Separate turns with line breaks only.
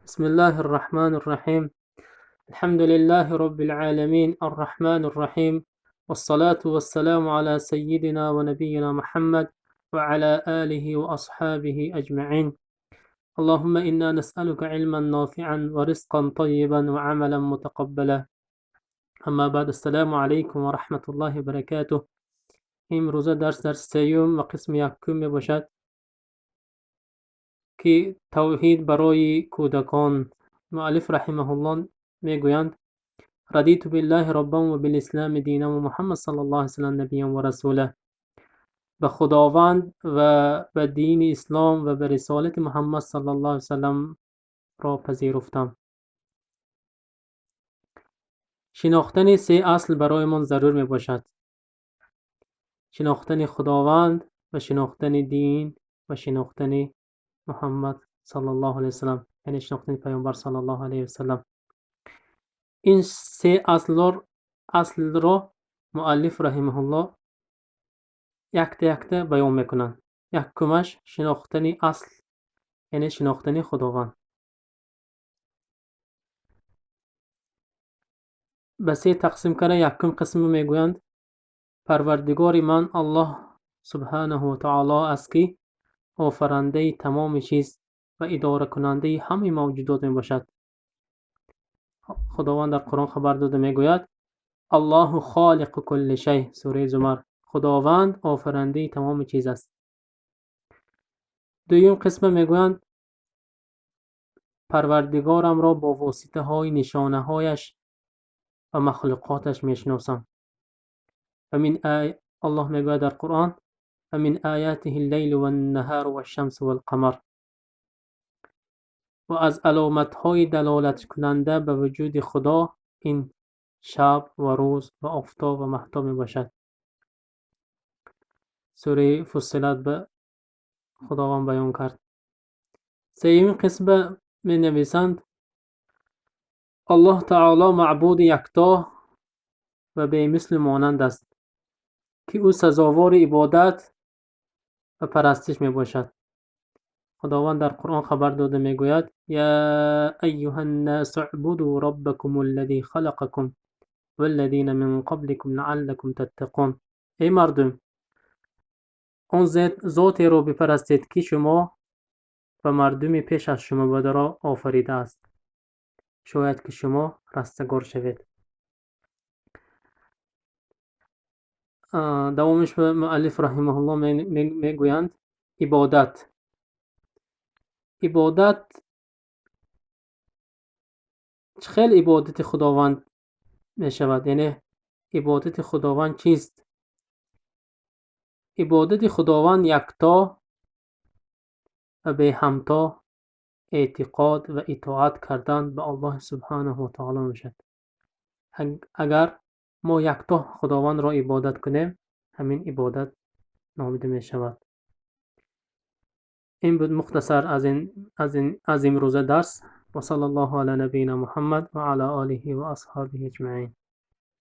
بسم الله الرحمن الرحيم. الحمد لله رب العالمين الرحمن الرحيم، والصلاة والسلام على سيدنا ونبينا محمد وعلى آله وأصحابه أجمعين. اللهم إنا نسألك علما نافعا ورزقا طيبا وعملا متقبلا. أما بعد، السلام عليكم ورحمة الله وبركاته. امروزه درس سیوم و قسم یکم می باشد که توحید برای کودکان. مؤلف رحمه الله میگویند: رضیت بالله ربا و بالاسلام دینا و محمد صلی الله علیه وسلم نبیا و رسوله. به خداوند و به دین اسلام و به رسالت محمد صلی الله علیه وسلم را پذیرفتم. شناختن سه اصل برایمان ضرور می باشد: شناختن خداوند و شناختن دین و شناختن محمد صلی الله علیه وسلم، یعنی شناختن پیامبر صلی الله علیه وسلم. این سه اصل را مؤلف رحمه الله یکته یکته بیان میکنند. یکمش شناختن اصل، یعنی شناختن خداوند. به سه تقسیم کرده. یکم قسم میگویند: پروردگار من الله سبحانه و تعالی است که آفرنده تمام چیز و اداره کننده همه موجودات می باشد. خداوند در قرآن خبر داده میگوید: الله خالق کل شیء، سوره زمر. خداوند آفرنده تمام چیز است. دوم قسم میگویند: پروردگارم را با واسطه های نشانه هایش و مخلوقاتش میشناسم. و من الله میگوید در قرآن: و من آیاته اللیل و النهار و الشمس و القمر. و از علامت های دلالت کننده به وجود خدا این شب و روز و آفتاب و مهتاب می باشد. سوره فصلت به خداوند بیان کرد. سومین قسم می نویسند: الله تعالی معبود یکتا و به مثل مانند است که او سزاوار عبادت و پرستش می باشد. خداوند در قرآن خبر داده می گوید: یا ایها الناس اعبدوا ربکم الذی خلقکم والذین من قبلکم لعلکم تتقون. ای مردم، آن ذاتی را بپرستید که شما و مردم پیش از شما بوده را آفریده است، شاید که شما رستگار شوید. دومش مؤلف رحمه الله میگویند: عبادت. عبادت خیلی عبادت خداوند می شود. یعنی عبادت خداوند چیست؟ عبادت خداوند یکتا و به همتا اعتقاد و اطاعت کردن به الله سبحانه و تعالی می شود. اگر ما یکتا خداوند را عبادت کنیم، همین عبادت نامیده می شود. این بود مختصر از امروز درس. و صلی الله علی نبینا محمد و علی آله و اصحابه اجمعین.